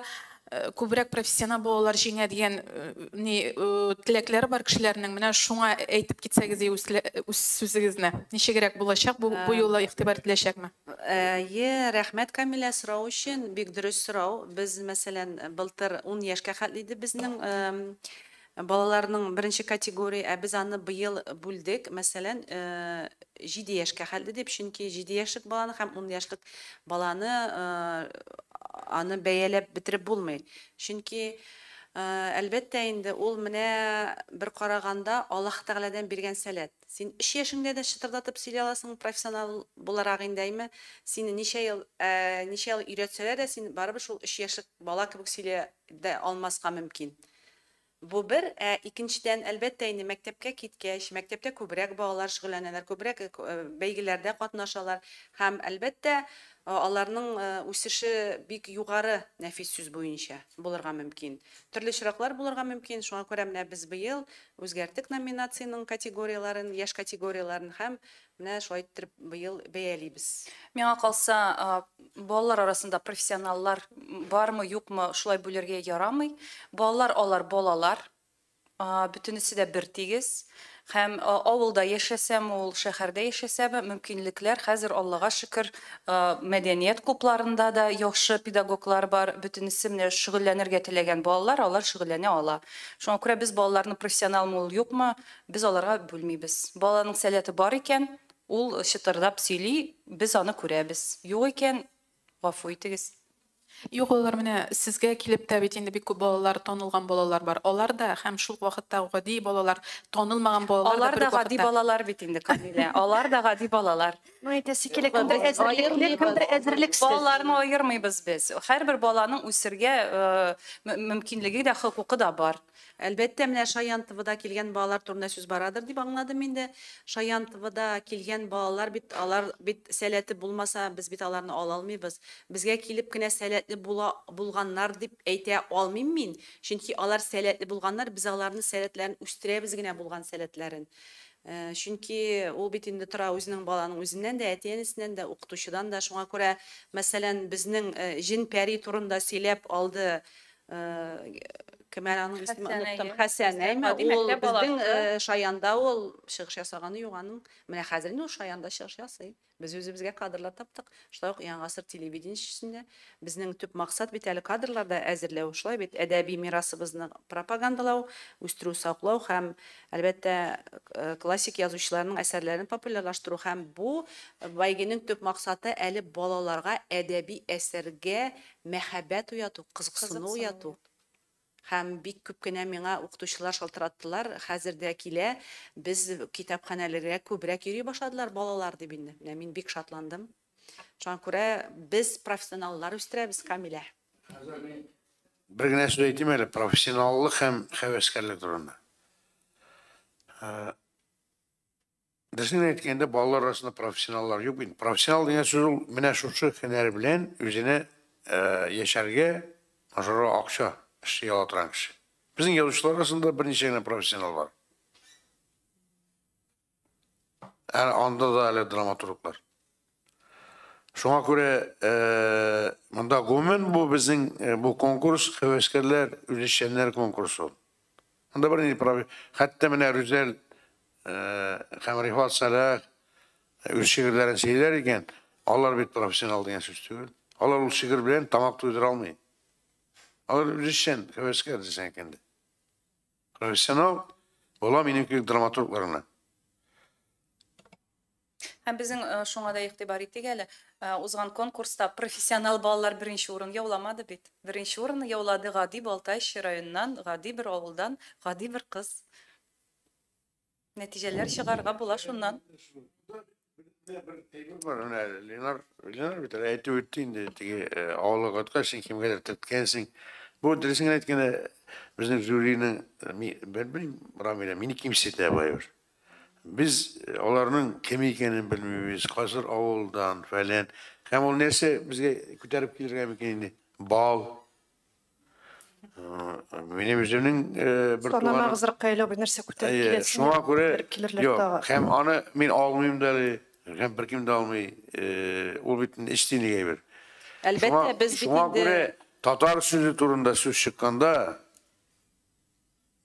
күбрәк профессионал балалар җиңә дигән ни теләкләре бар кешеләрнең. Менә шуңа әйтеп китсәгез үз сүзегезне. Ничегрәк булачак бу, бу юлы игътибар ителәчәкме? Әйе, рәхмәт Камилә сорау өчен, бик дөрес сорау. Без, мәсәлән, былтыр 10 яшькә хәтле иде безнең балаларның беренче категория, ә без аны быел бүлдек, мәсәлән, 7 яшькә хәтле дип, чөнки 7 яшьлек баланы һәм 10 яшьлек баланы аны бәяләп бетереп булмый. Чөнки әлбәттә инде ул менә бер караганда Аллаһ Тәгаләдән биргән сәләт. Син 3 яшеңдә дә чытырдатып сөйли аласың, профессионал буларак инде, әйме? Сине ничә ел, ничә ел өйрәтсәләр дә, син барыбер шул 3 яшьлек бала кебек сөйли дә алмаска мөмкин. Бу бер, ә икенчедән, әлбәттә инде мәктәпкә киткәч, мәктәптә күбрәк балалар шөгыльләнәләр, күбрәк бәйгеләрдә катнашалар һәм әлбәттә аларның үсеше бик югары нәфис сүз буенча булырга мөмкин. Төрле очраклар булырга мөмкин, шуңа күрә менә без быел үзгәрттек номинациянең категорияләрен, яшь категорияләрен һәм менә шулай иттереп быел бәялибез. Миңа калса, балалар арасында профессионаллар бармы, юкмы, шулай бүлергә ярамый. Балалар алар балалар, бөтенесе дә бер тигез. Һәм авылда яшәсәм, ул шәһәрдә яшәсәм, мөмкинлекләр хәзер Аллага шөкер, мәдәният клубларында да яхшы педагоглар бар. Бөтенесе менә шөгыльләнергә теләгән балалар, алар шөгыльләнә ала. Шуңа күрә без балаларны профессионалмы ул юкмы, без аларга бүлмибез. Баланың сәләте бар икән, ул чытырдап сөйли, без аны күрәбез. Юк икән, гафу итегез. Юк, алар менә сезгә килеп тә бит инде бик күп балалар, танылган балалар бар. Алар да һәм шул вакытта гади балалар, танылмаган балалар да Алар бер да үк гади вакытта. балалар бит инде, Камилә. Алар да гади балалар. Ну, әйтәсе килә, кемдер әзерлекле, кемдер әзерлексез. Балаларны аермыйбыз без. Һәрбер баланың үсергә мөмкинлеге дә, хокукы да бар. Әлбәттә, менә Шаян ТВда килгән балалар турында сүз барадыр дип аңладым инде. Шаян ТВда килгән балалар бит, алар бит сәләте булмаса, без бит аларны ала алмыйбыз. Безгә килеп кенә сәләтле булганнар дип әйтә алмыйм мин. Чөнки алар сәләтле булганнар, без аларның сәләтләрен үстерәбез генә булган сәләтләрен. Чөнки ул бит инде тора үзенең баланың үзеннән дә, әти-әнисеннән дә, укытучыдан да. Шуңа күрә, мәсәлән, безнең җен-пәри турында сөйләп алды Кем әле аның исеме Хәсән, оныттым. әйе. Хәсән, әйме? Гади Ул мәктәп безнең баласы. Шаянда ул чыгыш ясаганы юк аның. Менә хәзер инде ул Шаянда чыгыш ясый. Без үзебезгә кадрлар таптык. Шулай ук Яңа гасыр телевидениесендә безнең төп максат бит әле кадрлар да әзерләү. Шулай бит әдәби мирасыбызны пропагандалау, үстерү, саклау һәм әлбәттә классик язучыларның әсәрләрен популярлаштыру һәм бу бәйгенең төп максаты әле балаларга әдәби әсәргә мәхәббәт уяту, кызыксыну Кызыксыну уяту. Һәм бик күп кенә миңа укытучылар шалтыраттылар, хәзер дә килә, без китапханәләргә күбрәк йөри башладылар балалар дип инде. Менә мин бик шатландым. Шуңа күрә без профессионаллар үстерәбез, Камилә. Бер генә сүз әйтим әле, профессионаллык һәм һәвәскәрлек турында. Дөресен әйткәндә, балалар арасында профессионаллар юк бит. Профессионал дигән сүз ул менә шушы һөнәр белән үзенә яшәргә, ашарга акча эшли ала торган кеше. Безнең язучылар арасында берничә генә профессионал бар. Әле анда да әле драматурглар. Шуңа күрә монда гомумән бу безнең бу конкурс һәвәскәрләр, үзешчәннәр конкурсы ул. Монда бернинди хәтта менә Рүзәл һәм Рифат Сәлах үз шигырьләрен сөйләр икән, алар бит профессионал дигән сүз түгел. Алар ул шигырь белән тамак туйдыра алмый. Алар үзешчән, һәвәскәр дисәң инде. Профессионал була минем кебек драматурглар гына. Һәм безнең шуңа да игътибар итик әле, узган конкурста профессионал балалар беренче урын яуламады бит. Беренче урынны яулады гади Балтач районыннан, гади бер авылдан, гади бер кыз. Нәтиҗәләр чыгарга була шуннан. Бар, менә Ленар, Ленар бит әле әйтеп үтте инде, теге авылга кайткач, син кемгәдер төрткәнсең. Бу дөресен генә әйткәндә, безнең жюриның, белмим, Рамилә, мине кимсетә баебыз. Без аларның кем икәнен белмибез, кайсыр авылдан, фәлән. Һәм ул нәрсә безгә күтәреп килергә мөмкин инде? Бал. Минем үземнең бер туганым Санамагыз, Ркаил абый, нәрсә күтәреп Әйе, киләсен, шуңа күрә күтәреп килерләр юк, тагы. һәм аны мин алмыйм да әле, һәм беркем дә алмый. Ул бит эч тинлек әйбер. Әлбәттә, без бит Шуңа инде күрә татар сүзе турында сүз чыкканда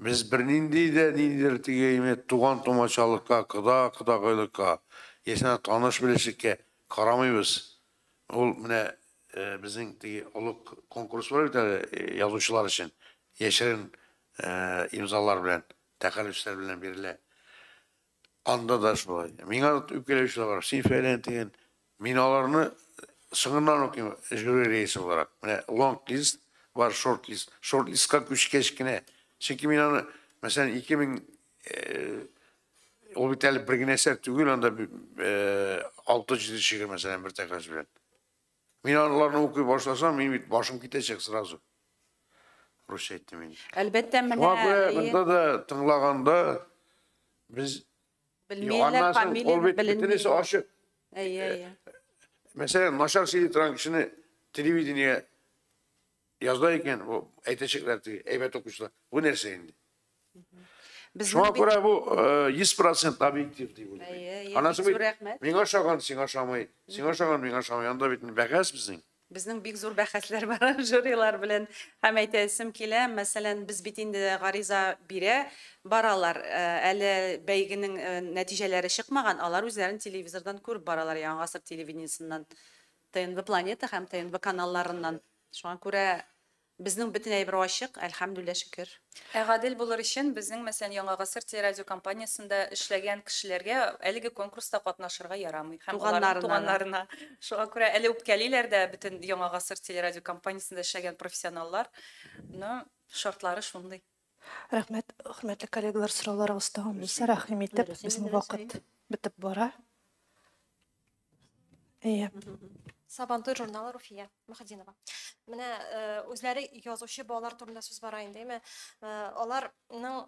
без бернинди дә ниндидер теге име туган тумачалыкка, кода кодагыйлыкка, яисә таныш белешлеккә карамыйбыз. Ул менә безнең теге олы конкурс бар бит әле язучылар өчен яшерен имзалар белән, тәхәллүсләр белән бирелә. Анда да шулай. Миңа үпкәләүчеләр бар. Син фәлән дигән. Мин аларны соңыннан укыйм жюри рәисе буларак. Менә long list бар, short list. Short listка күчкәч кенә. Чөнки мин аны, мәсәлән, 2000 ул бит әле бер генә әсәр түгел, анда 6-7 шигырь, мәсәлән, бер тәхәллүс белән. Мин аларны укый башласам, мин бит башым китәчәк сразу. Русча әйттем инде. Әлбәттә, менә Шуңа күрә монда да тыңлаганда без белмиләр, аннан соң ул фамилияне бит беленми. бөтенесе ачык. Әйе, әйе. Мәсәлән, начар сөйли торган кешене телевидение яза икән, бу әйтәчәкләр теге әйбәт укучылар. Бу нәрсә инде? Безнең Шуңа бит күрә бу 100% объектив дип уйлыйм. Әйе, әйе, Анасы бик бит зур рәхмәт. миңа ошаган, сиңа ошамый, сиңа ошаган, миңа ошамый. Анда бит бәхәс безнең. Безнең бик зур бәхәсләр бар жюрилар белән. Һәм әйтәсем килә, мәсәлән, без бит инде гариза бирә баралар. Әле бәйгенең нәтиҗәләре чыкмаган, алар үзләрен телевизордан күреп баралар, Яңа гасыр телевидениесеннән, ТНВ Планета һәм ТНВ каналларыннан. Шуңа күрә безнең бөтен әйбер ачык, әлхәмдүлилләһ, шөкер. Ә гадел булыр өчен безнең, мәсәлән, Яңа гасыр телерадиокомпаниясендә эшләгән кешеләргә әлеге конкурста катнашырга ярамый. Һәм аларның Туганнарына да. туганнарына. Шуңа күрә әле үпкәлиләр дә бөтен Яңа гасыр телерадиокомпаниясендә эшләгән профессионаллар. Но шартлары шундый. Рәхмәт, хөрмәтле коллегалар, сорауларыгыз тагын булса, рәхим итеп, Дөрес, безнең дөрес, вакыт бетеп бара. Әйе. Сабантуй журналы, Руфия Мөхетдинова. Менә үзләре язучы балалар турында сүз бара инде, әйме? Аларның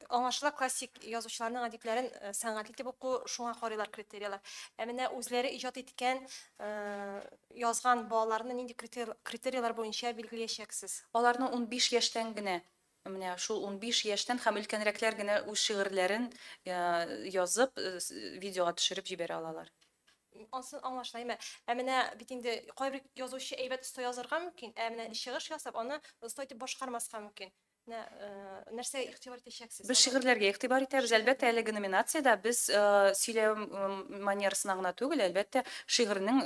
аңлашыла классик язучыларның әдипләрен сәнгатьле дип уку, шуңа карыйлар критерияләр. Ә менә үзләре иҗат иткән, язган балаларны нинди критерияләр буенча билгеләячәксез? Аларны 15 яшьтән генә, менә шул 15 яшьтән һәм өлкәнрәкләр генә үз шигырьләрен язып, видеога төшереп җибәрә алалар. Ансын аңлашыла, әйме? Ә менә бит инде кайбер язучы әйбәт оста язарга мөмкин, ә менә чыгыш ясап, аны оста итеп башкармаска мөмкин. Менә нәрсәгә игътибар итәчәксез? Без шигырьләргә игътибар итәбез. Әлбәттә, әлеге номинациядә без сөйләү манерасына гына түгел, әлбәттә, шигырьнең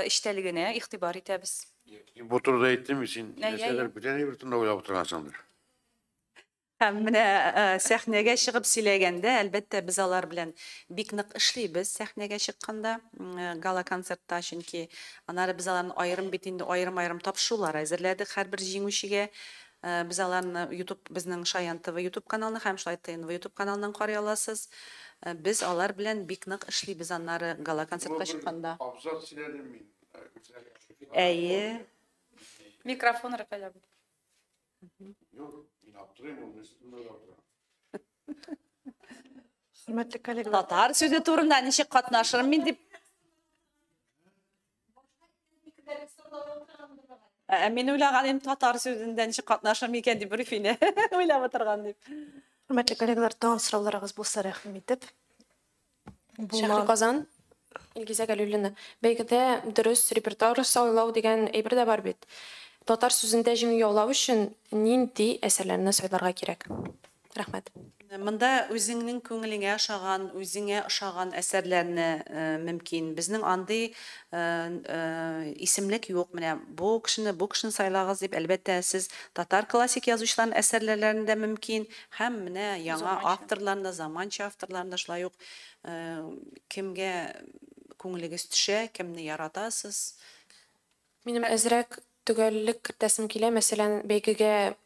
эчтәлегенә игътибар итәбез. Мин бу турыда әйттем бит, син нәрсәдер бүтән әйбер турында уйлап утыргансыңдыр. Һәм менә сәхнәгә чыгып сөйләгәндә, әлбәттә, без алар белән бик нык эшлибез сәхнәгә чыкканда, гала-концертта, чөнки аннары без аларны аерым бит инде аерым-аерым тапшырулар әзерләдек һәрбер җиңүчегә. Без аларны YouTube, безнең Шаян ТВ YouTube каналына һәм шулай ТНВ YouTube каналыннан карый аласыз. Без алар белән бик нык эшлибез аннары гала-концертка чыкканда. Абзац сөйләдем мин. Әйе. Микрофон Рәфәл абый. Юк, мин аптырыйм, ул нәрсә аптырам. Хөрмәтле коллегалар. Татар сүзе турында ничек катнашырым мин дип. Ә мин уйлаган идем, татар сүзендә ничек катнашырым икән дип, Рүфинә уйлап утырган дип. Хөрмәтле коллегалар, тагын сорауларыгыз булса, рәхим итеп. Шәһри Казан, Илгизә Галиуллина. Бәйгедә дөрес репертуар сайлау дигән әйбер дә бар бит. Татар сүзендә җиңү яулау өчен нинди әсәрләрне сайларга кирәк? Рәхмәт. Монда үзеңнең күңелеңә ошаган, үзеңә ошаган әсәрләрне мөмкин. Безнең андый исемлек юк. Менә бу кешене, бу кешене сайлагыз дип, әлбәттә, сез татар классик язучыларының әсәрләрен дә мөмкин һәм менә яңа авторларны да, заманча авторларны да шулай ук кемгә күңелегез төшә, кемне яратасыз. Минем әзрәк төгәллек кертәсем килә. Мәсәлән, бәйгегә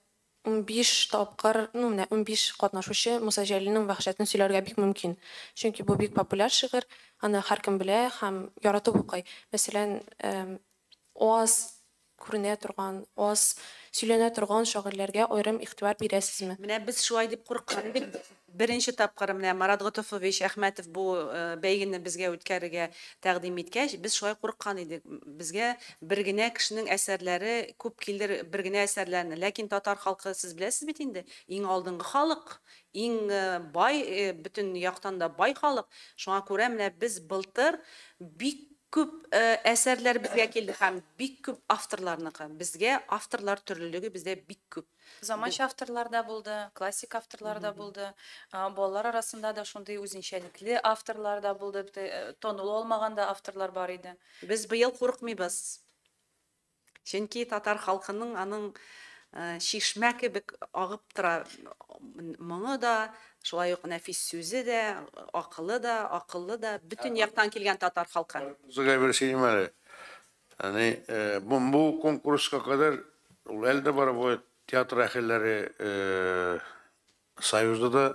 15 тапкыр, ну менә 15 катнашучы Муса Җәлилнең Вәхшәтен сөйләргә бик мөмкин. Чөнки бу бик популяр шигырь, аны һәркем белә һәм яратып укый. Мәсәлән, аз күренә торган, аз сөйләнә торган шагыйрьләргә аерым игътибар бирәсезме? Менә без шулай дип курыккан идек. Беренче тапкыр менә Марат Готыфович Әхмәтов бу бәйгене безгә үткәрергә тәкъдим иткәч, без шулай курыккан идек. Безгә бер генә кешенең әсәрләре күп килер, бер генә әсәрләрне. Ләкин татар халкы, сез беләсез бит инде, иң алдынгы халык, иң бай, бөтен яктан да бай халык. Шуңа күрә менә без былтыр бик күп әсәрләр безгә килде һәм бик күп авторларныкы. Безгә авторлар төрлелеге бездә бик күп. Заманча авторлар да булды, классик авторлар да булды, балалар арасында да шундый үзенчәлекле авторлар да булды, таныла алмаган да авторлар бар иде. Без быел курыкмыйбыз. Чөнки татар халкының аның чишмә кебек агып тора моңы да, шулай ук нәфис сүзе дә, акылы да, акыллы да, бөтен яктан килгән татар халкы. Зыгай бер сөйлим әле. Әни, бу конкурска кадәр ул әле дә бар, бу театр әһелләре союзда да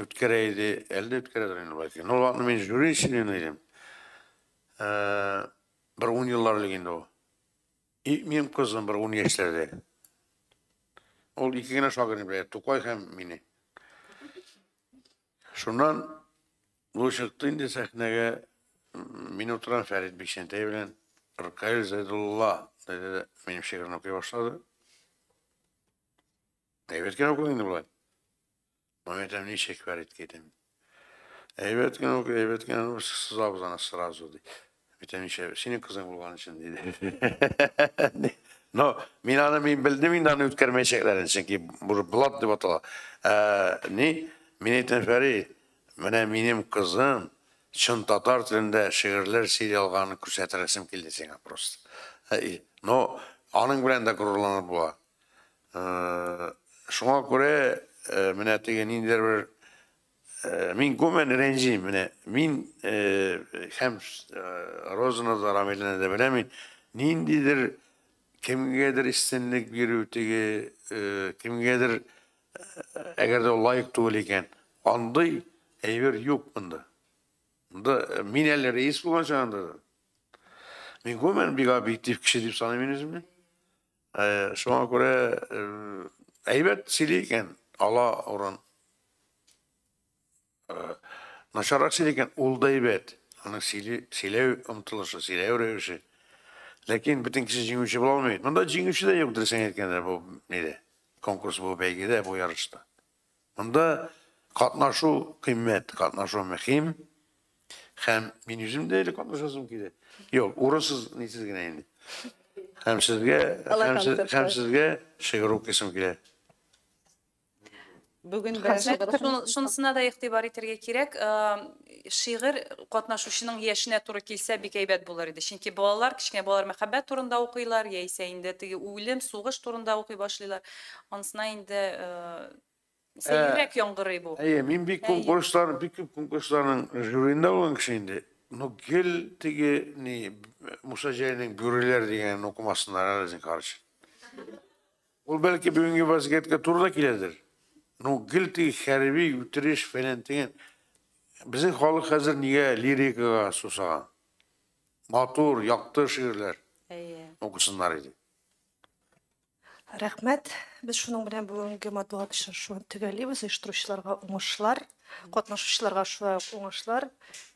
үткәрә иде, әле дә үткәрәдер инде бәлки. Но ул вакытны мин жюри члены идем. Бер 10 еллар элек инде ул. И минем кызым бер 10 яшьләрдә. Ул ике генә шагыйрьне белә, Тукай һәм мине. Шуннан бу чыкты инде сәхнәгә, мин утырам Фәрит Бикчәнтәй белән, Ркаил Зәйдулла диде, минем шигырьне укый башлады. Әйбәт кенә укыды инде болай. Мин әйтәм, ничек Фәрит әйтәм. Әйбәт кенә укый, әйбәт кенә укый, сызабыз аны сразу ди. Әйтәм, ничә, синең кызың булган өчен диде. Но мин аны мин белдем инде аны үткәрмәячәкләрен, чөнки бу блат дип атала. Ни, мин әйтәм, Фәрит, менә минем кызым чын татар телендә шигырьләр сөйли алганын күрсәтерәсем килде сиңа просто. Но аның белән дә горурланып була. Шуңа күрә менә теге ниндидер бер мин гомумән рәнҗим, менә мин һәм Розаны да, Рамилне дә беләм, мин ниндидер кемгәдер өстенлек бирү, теге кемгәдер әгәр дә ул лаек түгел икән, андый әйбер юк монда. Монда мин әле рәис булган чагында да. Мин гомумән бик объектив кеше дип саныйм мин үземне. Шуңа күрә әйбәт сөйли икән, ала урын. Начаррак сөйли икән, ул да әйбәт. Аның сөйләү омтылышы, сөйләү рәвеше. Ләкин бөтен кеше җиңүче була алмый. Монда җиңүче дә юк, дөресен әйткәндә, бу нидә? Конкурс бу бәйгедә, бу ярышта. Монда катнашу кыйммәт, катнашу мөһим. Һәм мин үзем дә әле катнашасым килә. Юк, урынсыз нисез генә инде. Һәм сезгә, һәм сезгә шигырь укыйсым килә. Бүген беренче Шунысына да игътибар итәргә кирәк, шигырь катнашучының яшенә туры килсә бик әйбәт булыр иде. Чөнки балалар, кечкенә балалар мәхәббәт турында укыйлар, яисә инде теге үлем, сугыш турында укый башлыйлар. Анысына инде сәеррәк яңгырый бу. Әйе, мин бик конкурслар, бик күп конкурсларның жюриында булган кеше инде. Ну, гел теге ни Муса Җәлилнең Бүреләр дигәнен укымасыннар әле зинһар өчен. Ул бәлки бүгенге вазгыятькә туры да киләдер. Ну, гел теге хәрби үтереш фәлән дигән. Безнең халык хәзер нигә лирикага сусаган? Матур, якты шигырьләр Әйе. укысыннар иде. Рәхмәт. Без шуның белән бүгенге матбугат очрашуын төгәллибез. Оештыручыларга уңышлар, катнашучыларга шулай ук уңышлар.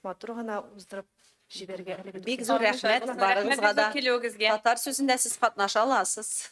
Матур гына уздырып җибәрергә әлеге Бик зур рәхмәт Рәхмәт барыгызга бик да. зур килүегезгә. Татар сүзендә сез катнаша аласыз.